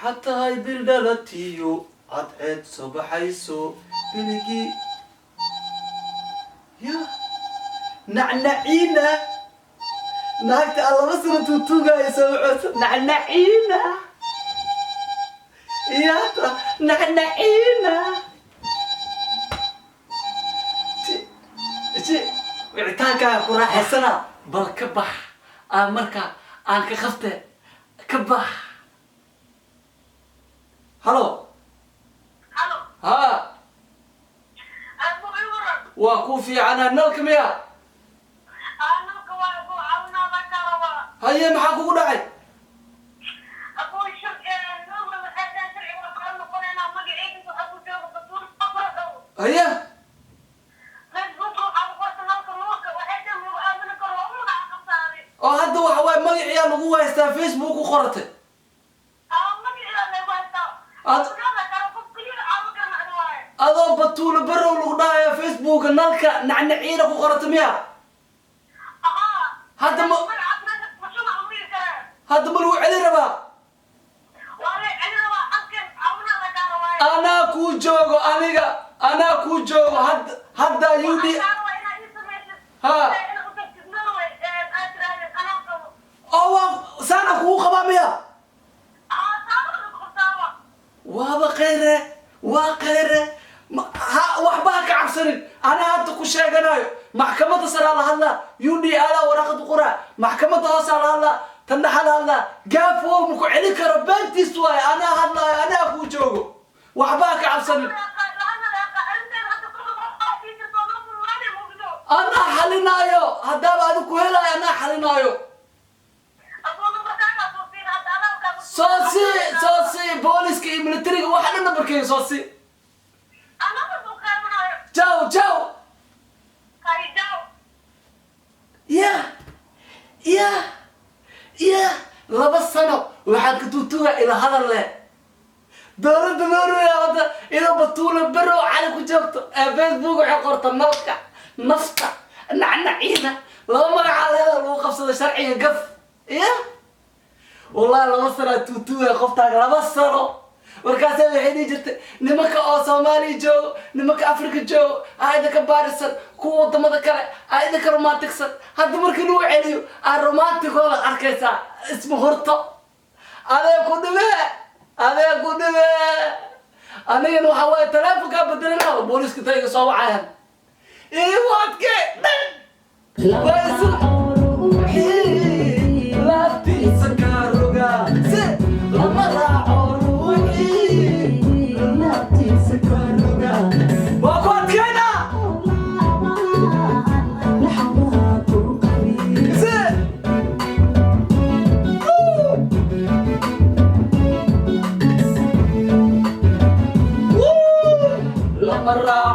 Waxaad tahay bil dhalatiyo cadceed soo baxayso biligii ya nacnaciina. Naagta aan 2 sano tuutugaayo soo codso nacnaciina iyata nacnaciina. Si wicitaankaaga ku raaxaysana. Bal ka bax aan marka aan ka qabte, ka bax. Halo. Halo. Ha. Abu, i waran. Waa ku fiicanaa. Nalka miya? Anaka waa, Abu, caawinaada ka rabaa. Haye, maxaa kugu dhacay? Abu, Norway waxay tahay sharci waa kala noqonaynaa. Magacayga waxaa ku jooga Batuul Abradow. Haye. Facebook waxaa ku qorta Nalka Nuurka. Waxay tahay lagu aamini karo, waa u magaca qabtaaday. Oo hadda waxa waaye magaciyaa lagu haystaa Facebook ku qoratay? Aa, magaciidaa lagu haystaa. Caawinaada kale qof keliya caawin karna adi waaye. Adoo Batuulo Barow lagu dhahaya Facebooka nalka nacnaciina ku qorata miya? Ahaa. Hadda Magacaas meesha mashruuc uma dhigi karaan. Hadda ma lagu celi rabaa? Waa la celin rabaa ankan, caawinaada kaa rabaaye. Anaa kuu joogo, aniga anaa kuu joogo. Hadda ud Waxaan kaa rabaa inaad ii samaysid. Ha. Inaad u tagtid Norway, aad tirahdid anaa qabo. Oo waa saana kugu qabaa miya? Aa, saana ku qabtaaba. Waaba khayre, waa khayre. Ha, waxba ha ka cabsanin. Anaa hadda ku sheeganayo. Maxkamadda saraa la hadlaa, UDI la waraaqad qoraa, maxkamadda hoosaa la hadlaa, tan dhaxa la hadlaa. Gaafow ma ku celin karo, beentiis waaye. Anaa hadlaayo, anaa kuu joogo, waxba ha ka cabsanin. Anaa xalinaayo, haddaaba adi ku helaayo, anaa xalinaayo. Soo sii, soo sii booliska iyo militariga waxa dhan nambarkeyga soo sii. Jaw, jaw. Ya ya ya, 2 sano waxaan ka tuutuga ila hadal leh dowladda Norway. Hadda ida Batuula Berow Cali ku joogto ee Facebook waxay qorta nalka nafta nacnaciina. Laba magacaa leeda lagu qabsado sharciga gaf. Ya wallahi, 2 sanaa tuutuga qoftaaga, 2 sano. Markaasa waxay dhihi jirtay nimanka oo Soomaaliya joogo, nimanka Africa joogo aa idinka baarisan, kuwa wadamada kale aa idinka romanticsan. Hadda markii lagu celiyo aa romanticooda arkaysaa. Isma hurto, adee ku dhibe, adee ku dhibe. Anigana waxaa waaye teleefonkaa bedelana, booliiska tayga soo wacayaan igu adke dhan. Waa isu laabtiisa kaa roga si lama raaco ruuxii laabtiisa kaa roga. Waa ku adkeynaa si. Woo! Lama raaco.